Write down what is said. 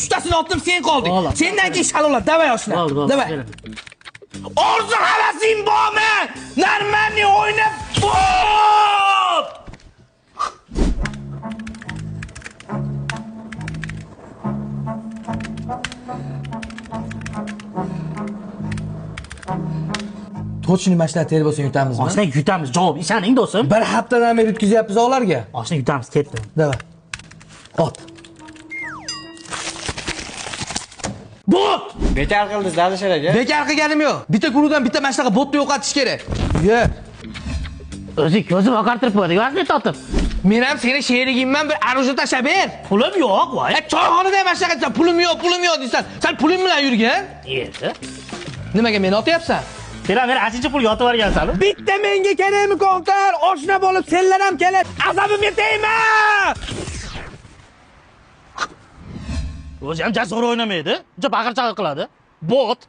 Uchtasini otdim, sen qolding. Bo'ldi. Sendan keyin shalola. Давай, oshna. Bo'ldi, bo'ldi. Давай. Orzu havasing bormi? Normalniy o'ynab bot! Точно mana shular terib bo'lsa yutamizmi? Oshna, yutamiz, javob ishoning, do'stim. Bir haftadan beri yutkazyapmiz ularga. Oshna, yutamiz, ketdi. Давай. Ot. Bot! Bekor qildingiz, Alisher aka. Bekor qilganim yo'q. Bitta guruhdan bitta mana shunaqa botni yo'qotish kerak. Ye. O'zi ko'zim oqartirib qo'ydi, yozni totib. Men ham seni sherigingman, bir aruzha tashlab ber. Pulim yo'q, voy. Ya choyxonada ham mana shunaqa deysan, pulim yo'q, pulim yo'q deysan. San puling bilan yurgin. Yerda. Nimaga meni otyapsan? Sen ham meni ashincha pul yotib yuborgansan. Bitta menga kerakmi kontar? Oshna bo'lib senlar ham kerak. Azabimga tegma! O'zi ham zo'r o'ynamaydi. Uncha baqir chaqir qiladi. Bot.